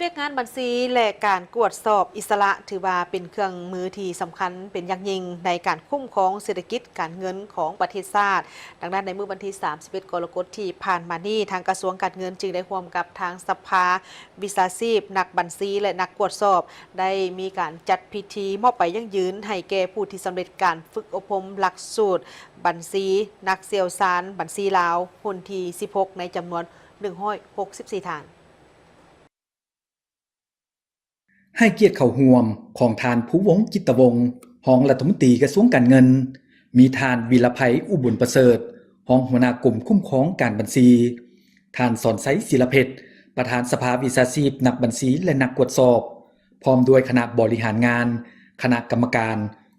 ວຽກງານບັນຊີ ແລະ ການກວດສອບອິດສະຫຼະ ຖືວ່າເປັນເຄື່ອງມືທີ່ສຳຄັນເປັນຢ່າງຍິ່ງໃນການຄຸ້ມຄອງເສດຖະກິດການເງິນຂອງປະເທດຊາດ. ດັ່ງນັ້ນ, ໃນມື້ວັນທີ ສາມສິບເອັດ ກໍລະກົດທີ່ຜ່ານມານີ້, ທາງກະຊວງການເງິນຈຶ່ງໄດ້ຮ່ວມກັບທາງສະພາວິຊາຊີບນັກບັນຊີ ແລະ ນັກກວດສອບ ໄດ້ມີການຈັດພິທີມອບໃບຢັ້ງຢືນໃຫ້ແກ່ຜູ້ທີ່ສຳເລັດການຝຶກອົບຮົມຫຼັກສູດບັນຊີ ນັກຊ່ຽວຊານບັນຊີລາວ ຮຸ່ນທີ ສິບຫົກ ໃນຈຳນວນ ໜຶ່ງຮ້ອຍຫົກສິບສີ່ ທ່ານ. ໃຫ້ກຽດເຂົ້າຮ່ວມຂອງທ່ານ ພູວົງ ຈິດຕະວົງ ຮອງລັດຖະມົນຕີກະຊວງການເງິນ, ມີທ່ານ ວິລະໄພ ອຸບົນປະເສີດ ຮອງຫົວໜ້າກົມຄຸ້ມຄອງການບັນຊີ, ທ່ານ ສອນໄຊ ສີລະເພັດ ປະທານສະພາວິຊາຊີບນັກບັນຊີ ແລະ ນັກກວດສອບ, ພ້ອມດ້ວຍຄະນະບໍລິຫານງານ, ຄະນະກຳມະການ,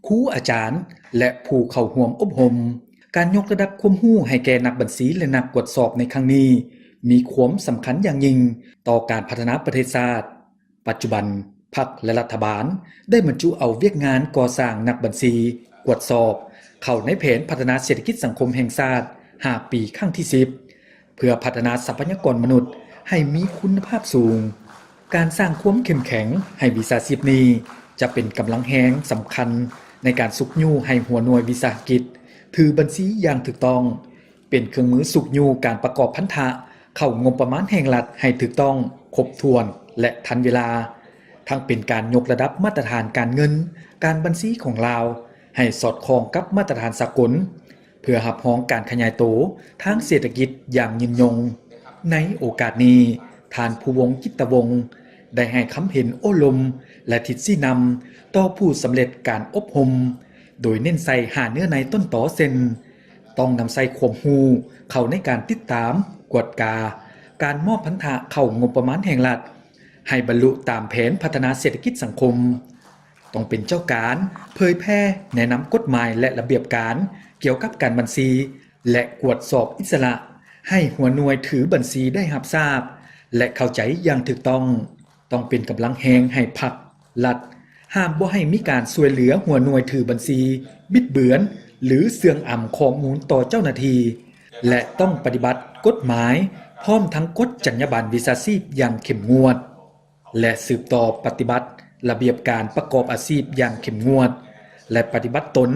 ຄູອາຈານ ແລະ ຜູ້ເຂົ້າຮ່ວມອົບຮົມ. ການຍົກລະດັບຄວາມຮູ້ໃຫ້ແກ່ນັກບັນຊີ ແລະ ນັກກວດສອບໃນຄັ້ງນີ້ ມີຄວາມສຳຄັນຢ່າງຍິ່ງຕໍ່ການພັດທະນາປະເທດຊາດ. ປັດຈຸບັນ, ພັກ ແລະ ລັດຖະບານໄດ້ບັນຈຸເອົາວຽກງານກໍ່ສ້າງນັກບັນຊີກວດສອບ ເຂົ້າໃນແຜນພັດທະນາເສດຖະກິດສັງຄົມແຫ່ງຊາດ ຫ້າ ປີ ຄັ້ງທີ ສິບ ເພື່ອພັດທະນາຊັບພະຍາກອນມະນຸດໃຫ້ມີຄຸນນະພາບສູງ. ການສ້າງຄວາມເຂັ້ມແຂງໃຫ້ວິຊາຊີບນີ້ ຈະເປັນກຳລັງແຮງສຳຄັນໃນການຊຸກຍູ້ໃຫ້ຫົວໜ່ວຍວິສາຫະກິດຖືບັນຊີຢ່າງຖືກຕ້ອງ, ເປັນເຄື່ອງມືຊຸກຍູ້ການປະກອບພັນທະເຂົ້າງົບປະມານແຫ່ງລັດໃຫ້ຖືກຕ້ອງ, ຄົບຖ້ວນ ແລະ ທັນເວລາ, ທັງເປັນການຍົກລະດັບມາດຕະຖານການເງິນ, ການບັນຊີຂອງລາວໃຫ້ສອດຄ່ອງກັບມາດຕະຖານສາກົນ, ເພື່ອຮັບຮອງການຂະຫຍາຍໂຕທາງເສດຖະກິດຢ່າງຍືນຍົງ. ໃນໂອກາດນີ້, ທ່ານ ພູວົງ ຈິດຕະວົງ ໄດ້ໃຫ້ຄຳເຫັນໂອ້ລົມ ແລະ ທິດຊີ້ນຳຕໍ່ຜູ້ສຳເລັດການອົບຮົມ, ໂດຍເນັ້ນໃສ່ຫ້າເນື້ອໃນຕົ້ນຕໍ ເຊັ່ນ: ຕ້ອງນຳໃຊ້ຄວາມຮູ້ເຂົ້າໃນການຕິດຕາມ, ກວດກາ, ການມອບພັນທະເຂົ້າງົບປະມານແຫ່ງລັດ ໃຫ້ບັນລຸຕາມແຜນພັດທະນາເສດຖະກິດສັງຄົມ, ຕ້ອງເປັນເຈົ້າການເຜີຍແຜ່ແນະນຳກົດໝາຍ ແລະ ລະບຽບການກ່ຽວກັບການບັນຊີ ແລະ ກວດສອບອິດສະຫຼະໃຫ້ຫົວໜ່ວຍຖືບັນຊີໄດ້ຮັບຊາບ ແລະ ເຂົ້າໃຈຢ່າງຖືກຕ້ອງ, ຕ້ອງເປັນກຳລັງແຮງໃຫ້ພັກ, ລັດ, ຫ້າມບໍ່ໃຫ້ມີການຊ່ວຍເຫຼືອຫົວໜ່ວຍຖືບັນຊີບິດເບືອນ ຫຼື ເຊື່ອງອຳຂໍ້ມູນຕໍ່ເຈົ້າໜ້າທີ່ ແລະ ຕ້ອງປະຕິບັດກົດໝາຍ ພ້ອມທັງກົດຈັນຍາບັນວິຊາຊີບຢ່າງເຂັ້ມງວດ ແລະ ສືບຕໍ່ປະຕິບັດລະບຽບການປະກອບອາຊີບຢ່າງເຂັ້ມງວດ ແລະ ປະຕິບັດຕົນ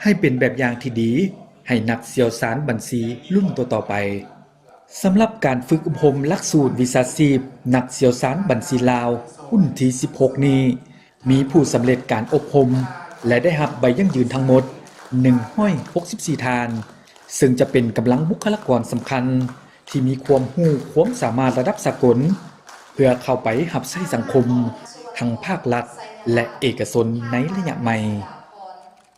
ໃຫ້ເປັນແບບຢ່າງທີ່ດີໃຫ້ນັກຊ່ຽວຊານບັນຊີລຸ້ນຕໍ່ໆໄປ. ສຳລັບການຝຶກອົບຮົມຫຼັກສູດວິຊາຊີບນັກຊ່ຽວຊານບັນຊີລາວ ຮຸ່ນທີ ສິບຫົກ ນີ້ ມີຜູ້ສຳເລັດການອົບຮົມ ແລະ ໄດ້ຮັບໃບຢັ້ງຢືນທັງໝົດ ໜຶ່ງຮ້ອຍຫົກສິບສີ່ ທ່ານ, ເຊິ່ງຈະເປັນກຳລັງບຸກຄະລາກອນສຳຄັນທີ່ມີຄວາມຮູ້ຄວາມສາມາດລະດັບສາກົນ ເພື່ອເຂົ້າໄປຮັບໃຊ້ສັງຄົມ ທັງພາກລັດ ແລະ ເອກະຊົນໃນໄລຍະໃໝ່.